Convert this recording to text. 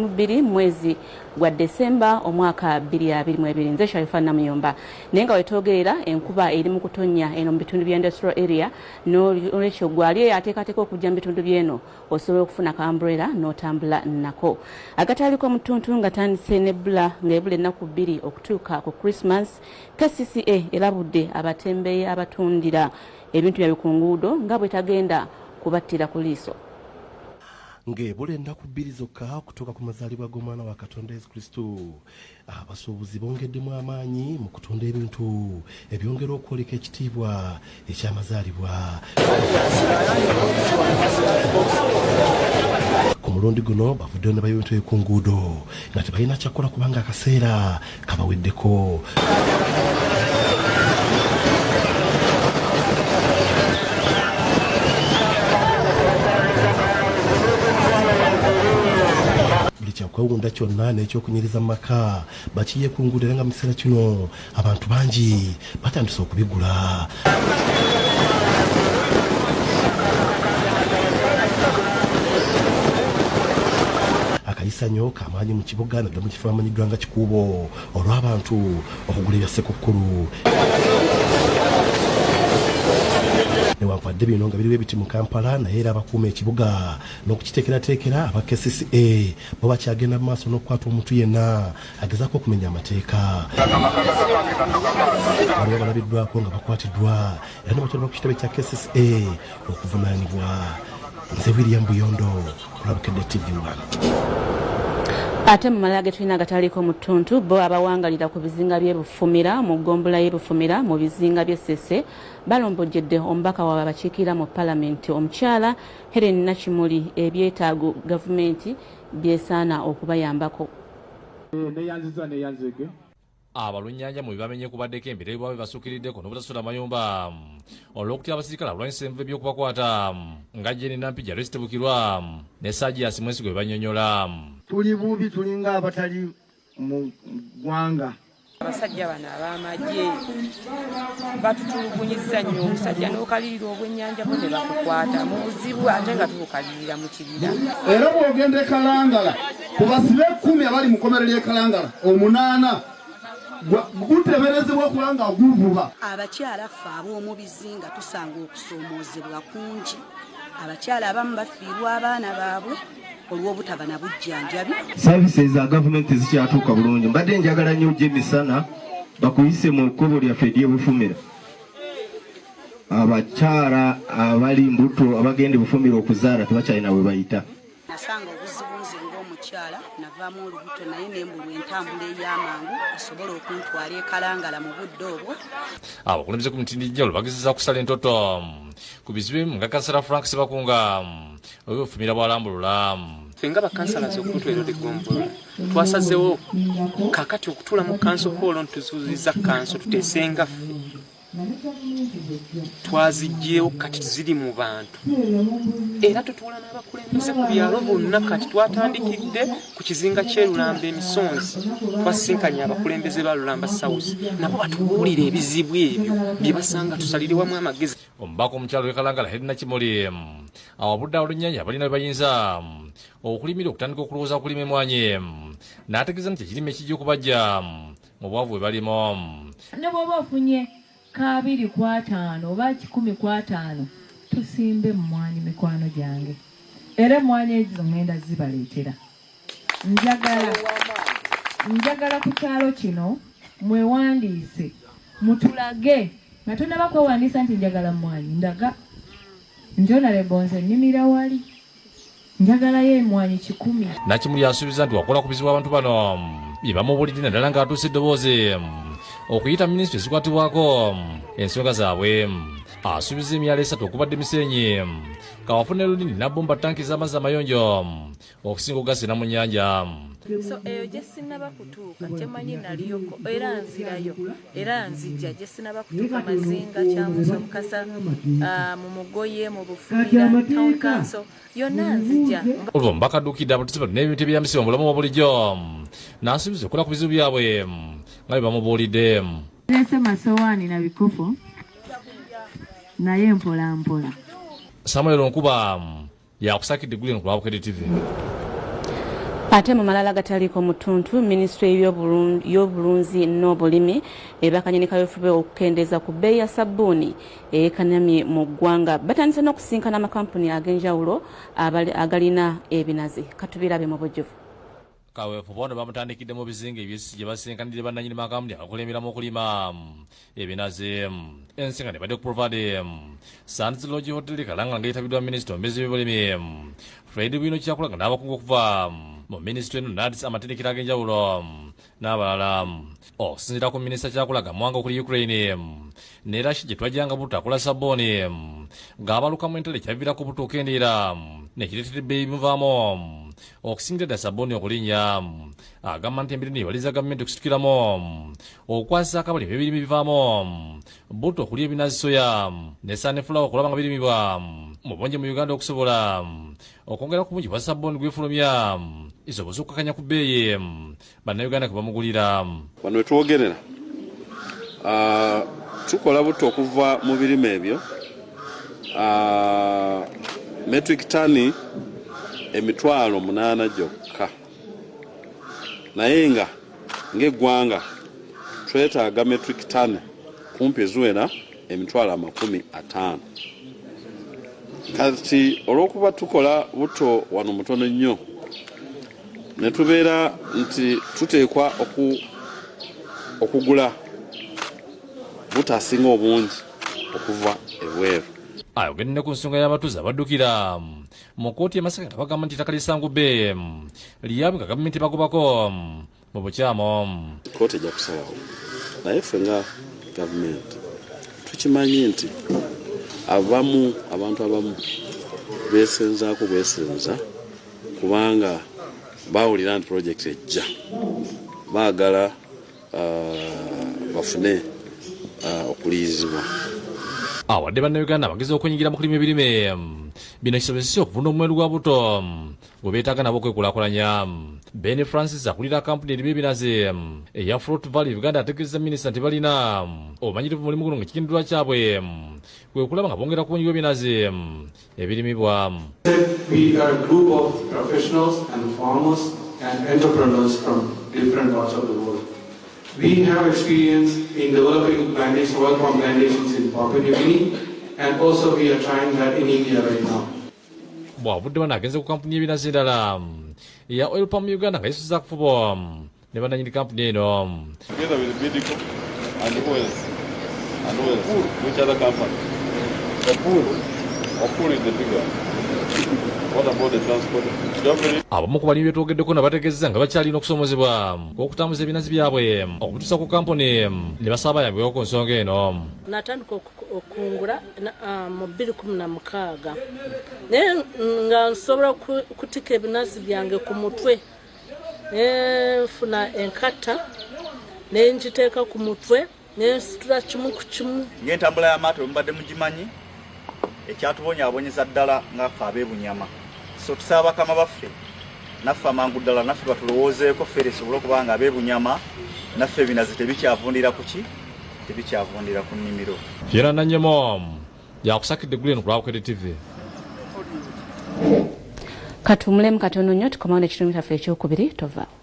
2 mwezi gwa Desemba omwaka 2022. Nze Sharifa Namuyomba, naye nga wetwogerera enkuba eri mu kutonnya eno mu bitundu bya industrial area, n'olwekyo gwali eyo ateekateeka okujja mu bitundu by'eno osobola okufuna ka umbrella n'otambula nako. Agataaliko mu ttuntu nga tandise n'ebbula ng'ebula ennaku 2 okutuuka ku Christmas, KCCA erabudde abatembeeyi abatundira ebintu byabwe ku nguudo nga bwetagenda kubattira ku liiso. Ng'ebula ennaku 2 zokka okutuuka ku mazaalibwa g'omwana wa Katonda Yesu Kristo, abasuubuzi bongeddemu amaanyi mu kutunda ebintu ebyongera okwoleka ekitiibwa eky'amazaalibwa. Ku mulundi guno bavuddeyo ne bayiwa ebintu ku nguudo nga tebalina kyakukola kubanga akaseera kabaweddeko. Buli kyakwewunda kyonna n'ekyokunyiriza mu maka bakiye ku nguudo, era nga mu kiseera kino abantu bangi batandise okubigula. Akayisanyo kamaanyi mu kibuga naddala mu kifo amanyiddwa nga Kikuubo olw'abantu okugula ebya Ssekukkulu. Newankubadde bino nga biriwo ebiti mu Kampala, naye era abakuuma ekibuga n'okukiteekerateekera aba KCCA bo bakyagenda mu maaso n'okukwata omuntu yenna agezaako okumenya amateeka. Waliwo abalabiddwako nga bakwatiddwa era ne batwalibwa ku kitebe kya KCCA okuvunaanibwa. Nze William Buyondo kulwa Bukedde TV1. Ate mu malala ge tulina agataliiko mu ttuntu, bo abawangalira ku bizinga by'e Bufumira mu ggombolola y'e Bufumira mu bizinga by'e Ssese balombojjedde omubaka waabwe abakiikirira mu palamenti omukyala Hellen Nakimuli ebyetaago gavumenti by'esaana okubayambako. Neyanziza neyanzege. Abalunnyanja mu bibamenye kubaddeko embeera ebibwa bibasuukiriddeko n'obutasula mayumba olw'okutya abasirikale abalwanyisa envuba eby'okubakwata nga Jane Nampijja, Resty Bukirwa ne Sergius Mwesigwa bwe bannyonnyola. Tuli bubi, tulinga abatali mu ggwanga. Abasajja bano ab'amagye batutulugunyizza nnyo. Omusajja n'okalirira obwennyanja bwo ne bakukwata mu buzibu ate nga tubukalirira mu kibira. Era bw'ogenda e Kalangala, ku basibe 10 abali mu kkomera ly'e Kalangala, 8 guteeberezebwa okuba nga guvuba. Abakyala ffe ab'omu bizinga tusanga okusoomoozebwa kungi. Abakyala abamu bafiirwa abaana baabwe olw'obutaba na bujjanjabi. Services za gavumenti zikyatuuka bulungi. Mbadde njagala nnyo ojje emisana bakuyise mu kkubo lyaffe ery'Ebufumira. Abakyala abali mbuto abagenda Ebufumira okuzaala tebakyalina we bayita. Nasanga obuzibu nze ng'omukyala, navaamu olubuto naye nembulwa entambula ey'amangu esobola okuntwala e Kalangala mu budde obwo. Abakulembeze ku mitindo egy'enjawulo bagezezza okusala entoto ku bizibu ebimu nga Kansala Frank Sebakunga ow'Ebufumira bw'alambulula. Ffe nga bakansala z'okutwera eggombolola twasazeewo kaakati okutuula mu kanso hall ntuzuuziza kanso tuteesenga ffe twaziggyeewo kati ziri mu bantu era tutuula n'abakulembeze ku byalo bonna. Kati twatandikidde ku kizinga ky'e Lulamba emisonzi, twasisinkanye abakulembeze ba Lulamba South nabo batubuulire ebizibu ebyo bye basanga tusalire wamu amagezi. Omubaka omukyala w'e Kalangala Hellen Nakimuli awabudde abalunnyanja abalina bwe bayinza okulimira okutandika okulowooza okulima emmwanyi, n'ategeeza nti ekirime kijja okubajja mu bwavu bwe balimu. Ne bw'oba ofunye ka 2 ku 50 oba 100 ku 50, tusimbe emmwanyi mikwano gyange, era emmwanyi ezo ŋŋenda zibaleetera. Njagala ku kyalo kino mwewandiise, mutulage nga tonnaba kwewandiisa nti njagala mmwanyi, ndaga nti honorable nze nnimira wali, njagalayo emmwanyi 100. Nakimuli asuubiza nti wakola ku bizibu abantu bano bye bamubuulidde, naddala ng'atuusa eddoboozi okuyita minisitule ezikwatibwako ensonga zaabwe. Asuubiza emyalo 3 okubadde Misenyi, Kawafu ne Lulindi Nabbumba tanki z'amazzi amayonjo okusinga okugasena mu nnyanja. So eyo gye sinnaba kutuuka kyemanyi naliyoko, era nzirayo era nzija gye sinnaba kutuuka Mazinga, Kyamusa, Mukasa, mu Mugoye, mu Bufumira Town Council yonna nzija. Olwo omubaka adduukidde abatuuze bano n'ebintu ebyeyambisibwa mu bulamu bwa bulijjo n'asuubiza okukola ku bizibu byabwe nga bwe bamubuulidde. Leese masowaani na bikopo naye mpola mpola. Samuel Nkuba yakusakidde eggulire ku lwa Bukedde TV. Ate mu malala gataliiko mu ttuntu, minisitule y'obulunzi n'obulimi ebakanye ne kaweefube okukendeeza ku bbeeyi ya sabbuuni eyekanamye mu ggwanga. Batandise n'okusinkana amakampuni ag'enjawulo agalina ebinazi. Katubirabe mu bujjuvu. Kaweefube ono bamutandikidde mu bizinga eby'Essisi gye basinkanidde bannannyini makampuni agakulemberamu okulima ebinazi. Ensengano ebadde ku Provade Sands Lodge Hotel e Kalangala nga yeetabiddwa minisita omubeezi w'ebyobulimi Fred Bwino Kyakulaga n'abakungu okuva mu minisitule eno, NAADS, amatendekero ag'enjawulo n'abalala. Okusinziira ku minisita Kyakulaga, amawanga okuli Ukraine ne Russia gye twajjanga butto akola sabbuuni ng'abalukamu entalo ekyaviirako butto okukendeera ne kireetera ebbeeyi bimuvaamu okusingira ddala sabbuuni okulinnya. Agamba nti embeera eno ewaliriza gavumenti okusitukiramu okukwasisa akabali ebirimi bivaamu butto okuli ebinazi, soya ne sunflower okulaba nga birimibwa mu bungi mu Uganda okusobola okwongera ku bungi bwa sabbuuni gwefulumya esoboze okukakanya ku bbeeyi bannayuganda kwe bamugulira. Wano wetwogerera tukola butto okuva mu birime ebyo metric tani 8,000 gyokka, naye nga ng'eggwanga twetaaga metric tani kumpi eziwera 50,000. Kati olw'okuba tukola butto wano mutono nnyo, ne tubeera nti tuteekwa okugula butto asinga obungi okuva ebweru. Ayogedde ne ku nsonga y'abatuuze abaddukira mu kkooti e Masaka nga bagamba nti ettaka ly'essangubbe lyabwe nga gavumenti bagobako mu bukyamu. Kkooti ejja kusalawo, naye ffe nga gavumenti tukimanyi nti abamu, abantu abamu beesenzaako bwesenza kubanga bawulira nti pulojekiti ejja, baagala bafune okuliyirizibwa. Awadde bannayuganda amagezi okwenyigira mu kulima ebirime bino kisobozese okuvuna omuwendo gwa butto gwe beetaaga nabo okwekulaakulanya. Ben Francis, akulira kampuni erima ebinazi eya Fruit Valley Uganda, ategeeza minisita nti balina obumanyirivu mu mulimu guno nga ekigendererwa kyabwe kwe kulaba nga bongera ku bungi bw'ebinazi ebirimibwa. We are a group of professionals and farmers and entrepreneurs from different parts of the world. We have experience in developing plantation, oil palm plantations in Papua New Guinea, and also we are trying that in India right now. Bw'avudde wano agenze ku kampuni y'ebinazi endala eya Oil Palm Uganda nga yesuza kufubo ne bannanyini kampuni eno. Together with Medico and who else? And who else? Which other company? Opul. Opul is the big one. What about the transport? Do you have any Abamu ku balimi betwogeddeko na bategeezezza nga bakyalina okusomozebwa kw'okutambuza ebinazi byabwe okutuusa ku kampuni ne basaba bayambibweko ku nsonga eno. Natandika okukungula mu 2016, naye nga nsobola okutika ebinazi byange ku mutwe, nenfuna enkata nengiteeka ku mutwe nensitula kimu ku kimu. Ng'entambula y'amaato bwe mubadde mugimanyi, ekyatubonyaabonyeza ddala ngaffe ab'ebunyama, so tusaba bakama baffe naffe amangu ddala naffe batulowoozeeko ferry esobole okuba nga ab'ebunyama naffe ebinazi tebikyavundira ku ki, tebikyavundira ku nnimiro. Fiona Nanyemo yakusakidde eggulu eno ku lwa Bukedde TV. Katumulemu katono nnyo, tukomawo n'ekitundu kyaffe ekyokubiri. Tovaawo.